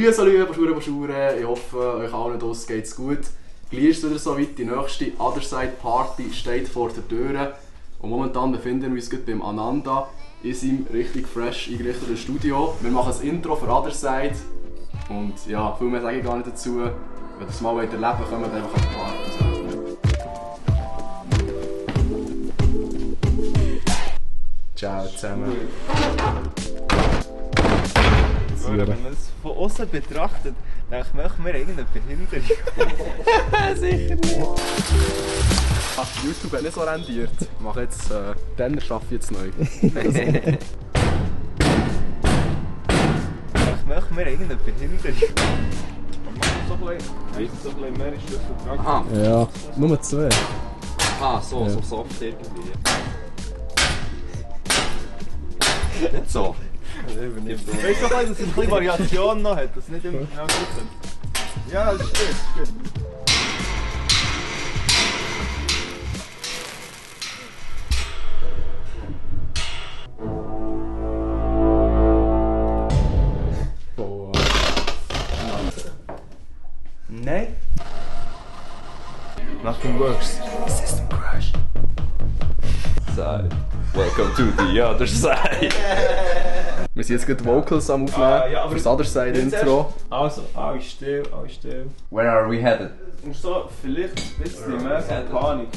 Grüße, Bonjour. Ich hoffe, euch allen draussen geht's gut. Gleich ist es wieder so weit, die nächste Other Side Party steht vor der Tür. Und momentan befinden wir uns beim Ananda in seinem richtig fresh eingerichteten Studio. Wir machen das Intro für Other Side. Und ja, viel mehr sage ich gar nicht dazu. Wenn ihr es mal erleben wollt, kommt einfach an die Party. Ciao zusammen. Wenn man es von außen betrachtet, dann machen wir irgendeine Behinderung. Sicher nicht. Ach, YouTube hat nicht so rendiert. Ich mache jetzt, dann schaffe ich jetzt neu. Dann machen wir irgendeine Behinderung. So ein bisschen mehr ist das Vertrag. Ah, Ja, Nummer 2. Ah, so, Ja. so soft irgendwie. Nicht so. Weißt du, dass es ein bisschen Variation noch hat, dass es nicht immer genau gut sind. Ja, das ist gut, das ist gut. Nein. Nothing works. System crash. Side. Welcome to the other side. wir sind jetzt gerade Vocals am Aufnehmen ja, aber für das Other Side Intro. Also, alles still, alles still. Where are we headed? Und so, vielleicht ein bisschen mehr so Panik.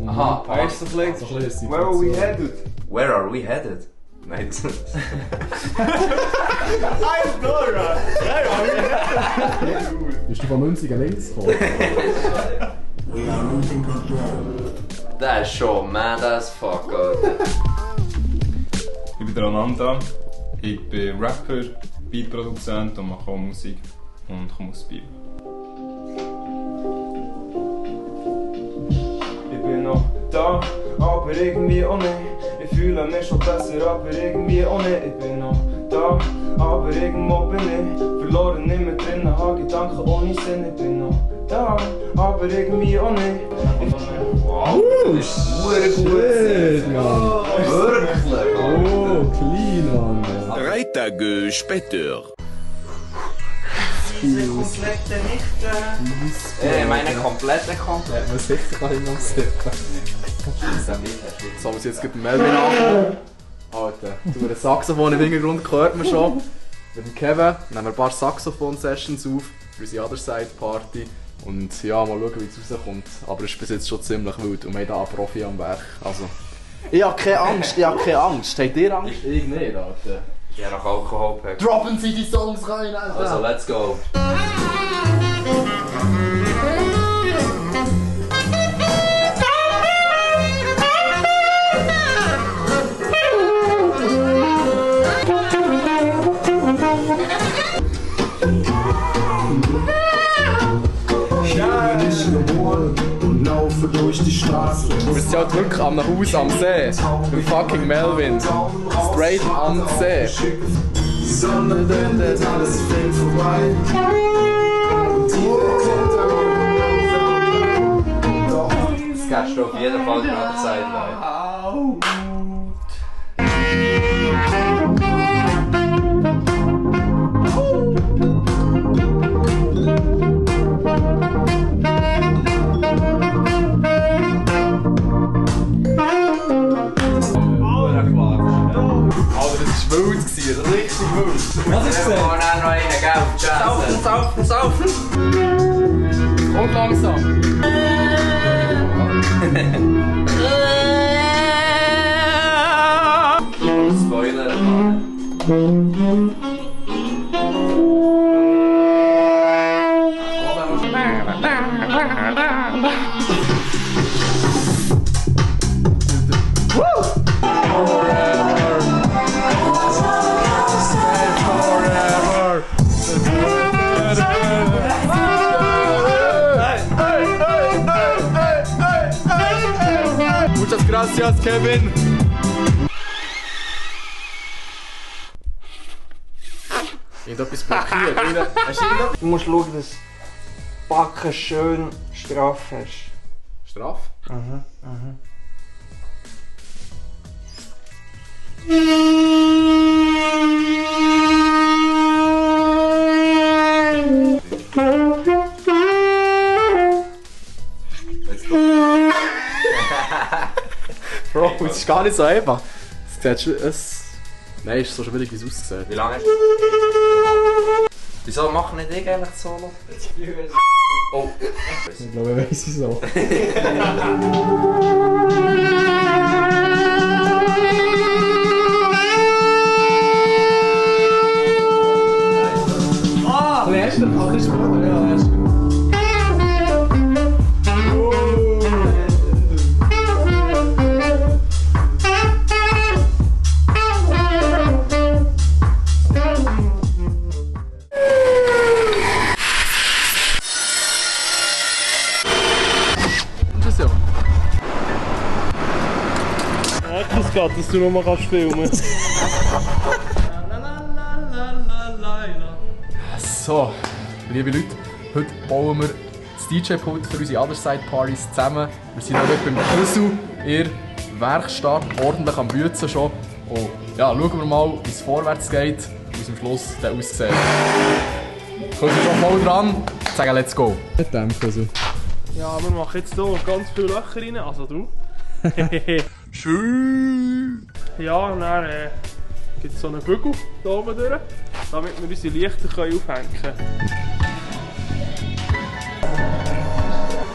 Aha, Weißt du, so ein So bisschen, ein where are we headed? where are we headed? Nein. I'm Dora! Where are we headed? Bist du von Münzigen links gekommen? Das ist schon mad as fuck, Alter. Ich bin der Ananda, ich bin Rapper, Beatproduzent und mache auch Musik und komme aus Biel. Ich bin noch da, aber irgendwie auch nicht. Ich fühle mich schon besser, aber irgendwie auch nicht. Ich bin noch da, aber irgendwo bin ich verloren in mir drinnen, habe Gedanken ohne Sinn. Ich bin noch da, aber irgendwie auch nicht. Wow, das ist verdammt gut. Shit, Mann. Wirklich? Oh, clean, Mann. 3 Tage später. Diese komplette Nichte. Ich meine komplette komplett. Was sicher kann ich noch sehen? So, wir sind jetzt gerade Melvin an. Alter, du, das Saxophon im Hintergrund hört man schon. Mit dem Kevin nehmen wir ein paar Saxophon-Sessions auf für unsere Other Side Party. Und ja, mal schauen, wie es rauskommt. Aber es ist bis jetzt schon ziemlich wild und wir haben hier einen Profi am Werk. Also, ich habe keine Angst, Habt ihr Angst? Ich nicht, Alter. Ja, noch Alkoholpack. Droppen Sie die Songs rein, Alter! Also, let's go. Und laufe durch die Straße. Wir sind halt wirklich am Haus am See. Im fucking Melvin. Straight am See. Die Sonne blendet, alles fällt vorbei. Und jeder kennt einen. Doch Das kannst du auf jeden Fall gerade Zeit rein. Aber das war wild, das war richtig wild. Was ist das? Wir wollen auch noch einen, gell? Saufen. Kommt langsam. Spoiler, Mann. Muchas gracias, Kevin. Irgendetwas blockiert. Du musst schauen, dass du Backen schön straff hast. Straff? Bro, es ist gar nicht so einfach. Nein, es ist so schwierig, wie es aussieht. Wie lange hast du? Wieso machen nicht ich eigentlich Solo? Oh. Ich glaube, ich weiss wieso. Es geht, dass du noch mal filmen kannst. So, liebe Leute, heute bauen wir das DJ-Pult für unsere Other Side Partys zusammen. Wir sind heute beim Küssel in der Werkstatt, ordentlich am Büzen schon. Und ja, schauen wir mal, wie es vorwärts geht und wie es am Schluss dann aussieht. Küssel schon voll dran, sagen let's go. Mit dem Küssel. Ja, wir machen jetzt hier ganz viele Löcher rein, also du. Schön! Ja, und dann gibt es so einen Bügel hier oben durch, damit wir unsere Lichter aufhängen können.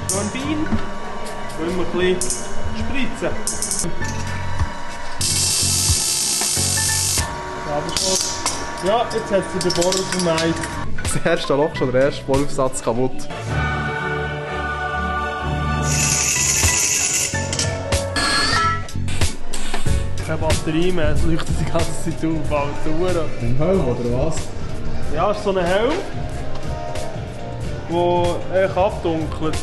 Noch ein Bein. Wollen wir ein bisschen spritzen. Ja, jetzt hat sie den Bohrer vermeiden. Das erste Loch schon, der erste Bohraufsatz kaputt. Keine Batterie mehr, es leuchtet die ganze Zeit auf, Alter. Ein Helm oder was? Ja, es ist so ein Helm, der echt abdunkelt.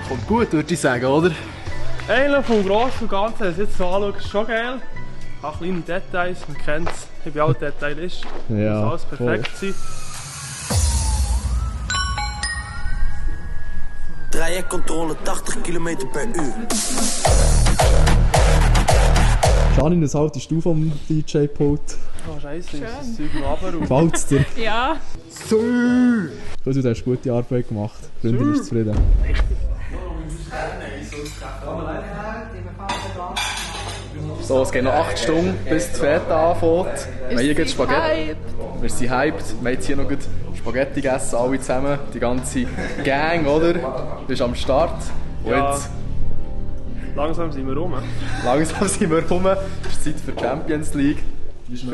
Kommt gut, würde ich sagen, oder? Eigentlich vom Großen und Ganzen, wenn du es jetzt so anschaust, ist schon geil. Auch kleine Details, man kennt es, wie bei allen Detailist. Ja, Muss alles perfekt sein. Trajectcontrole 80 km per uur. Janine, was haltest du vom DJ-Pult? Oh Scheiße, ist das Zeug noch runter. Gefällt es dir? Ja. Küssel, du hast gute Arbeit gemacht. Die Freundin ist zufrieden. So, es geht noch 8 Stunden, bis die Fete anfängt. Wir haben Spaghetti. Wir sind hyped. Wir haben jetzt hier noch Spaghetti gegessen, alle zusammen. Die ganze Gang, oder? Du bist am Start. Und Ja. jetzt Langsam sind wir rum. langsam sind wir rum. Es ist Zeit für die Champions League. Ich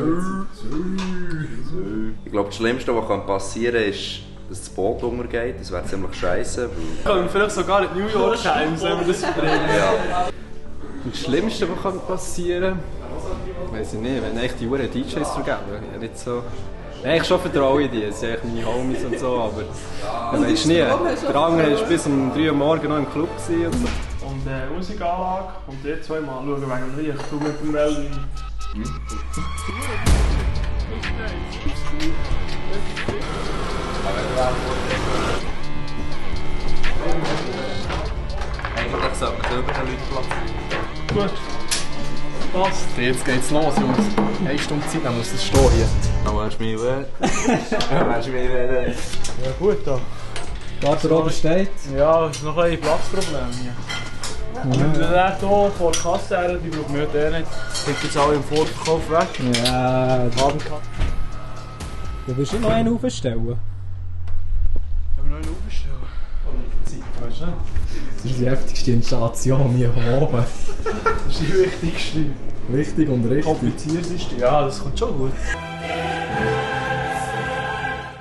glaube, das Schlimmste, was passieren kann, ist, dass das Boot untergeht. Das wäre ziemlich scheiße. Können wir vielleicht sogar in New York Times, wenn wir das verbringen. Ja. Das Schlimmste, was passieren kann, weiss ich nicht, wenn echt die Uhren DJs vergeben. Ja, nicht so. Ich schon vertraue in die, das sind meine Homies und so, aber man weiß nie. Der andere war bis um 3 Uhr morgens noch im Club und so. Und Musikanlage und die zweimal schauen wegen dem Licht, du mit dem Melvin. Eigentlich sollte man über den Leuten platzieren. Gut. Passt. Jetzt geht's los, Jungs. 1 Stunde Zeit, dann muss es stehen hier. Dann willst du mich reden. Ja gut da. Garderobe steht. Ja, es ist noch ein Platzproblem hier. Wenn wir den hier vor der Kasse haben, die brauchen wir den nicht. Sind jetzt alle im Vorverkauf weg. Ja, Abendkasse. du willst noch einen aufstellen. Können wir noch einen aufstellen? Zeit, weißt du nicht? Das ist die heftigste Installation hier oben. Das ist die wichtigste. Wichtig und richtig. Komplizierteste. Ja, das kommt schon gut.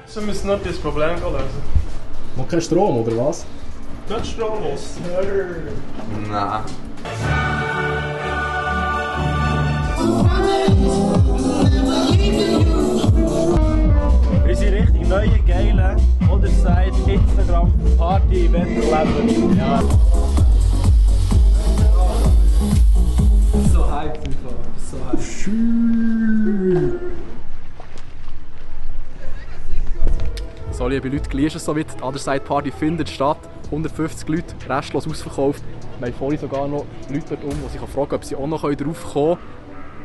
So müssen wir noch das Problem lösen. Noch kein Strom, oder was? Nicht stromlos. Nein. Unsere richtig neue, geile Other Side Instagram Party Event erleben. Ja. So hyped im Fall. So hyped. So, liebe Leute, gleich ist es soweit. Die Other Side Party findet statt. 150 Leute, restlos ausverkauft. Wir haben vorhin sogar noch Leute dort die sich fragen, ob sie auch noch drauf kommen können.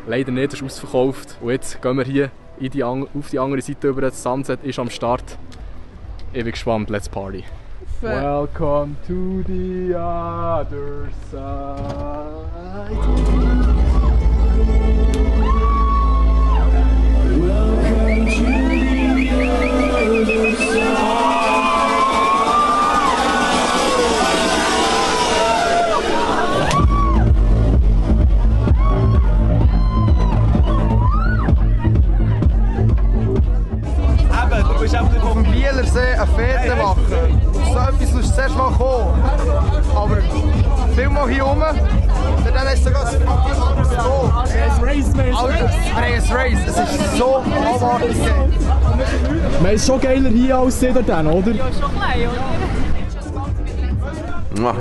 Leider nicht, es ist ausverkauft. Und jetzt gehen wir hier auf die andere Seite über. Das Sunset ist am Start. Ich bin gespannt, let's party. Welcome to the other side. Welcome to the other side. Du bist einfach auf dem Bielersee eine Fete machen. So etwas musst du zuerst mal kommen. Aber film mal hier rum. Dann ist sogar das Boot. Race, wir haben ein Race. Es ist so abartig. Man ist schon geiler hier als dort, oder? Ja, schon klein, oder?